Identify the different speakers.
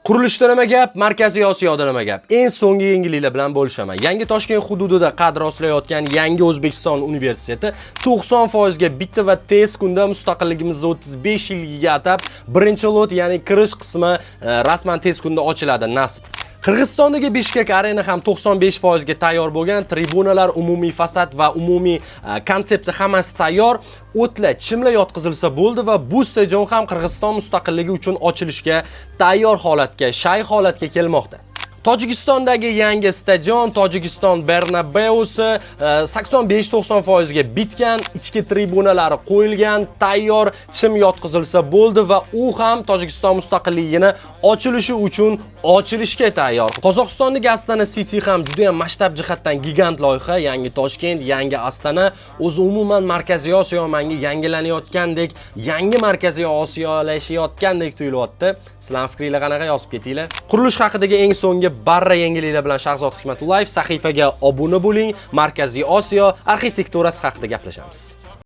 Speaker 1: Qurilishda nima gap, Markaziy Osiyoda nima gap? Eng so'nggi yangiliklar bilan bo'lishaman. Yangi Toshkent hududida qad rostlayotgan yangi O'zbekiston universiteti 90% ga bitta va tez kunda mustaqilligimizni 35 yilligiga atab birinchi lot, ya'ni kirish qismi rasman tez kunda ochiladi, nasib. Qirg'izistondagi Bishkek Arena ham 95% ga tayyor bo'lgan, tribunalar, umumiy fasad va umumiy konsepsiya hammasi tayyor. O'tlar, chimlar yotqizilsa bo'ldi va bu stadion ham Qirg'iziston mustaqilligi uchun ochilishga tayyor holatga, shay holatga kelmoqda. Tojikistondagi yangi stadion Tojikiston Bernabeusi 85-90% ga bitgan, ichki tribunalari qo'yilgan, tayyor, chim yotqizilsa bo'ldi va u ham Tojikiston mustaqilligini ochilishi uchun ochilishga tayyor. Qozog'istondagi Astana City ham juda ham masshtab jihatdan gigant loyiha, yangi Toshkent, yangi Astana, o'zi umuman Markaziy Osiyo menga yangilanayotgandek, yangi Markaziy Osiyolashayotgandek tuyulyapti. Sizlarning fikringlar qanaqa, yozib ketinglar. Qurilish haqidagi eng so'nggi barra yangiliklar bilan Shahzod Hikmatullayev sahifaga obuna bo'ling. Markaziy Osiyo arxitekturasi haqida gaplashamiz.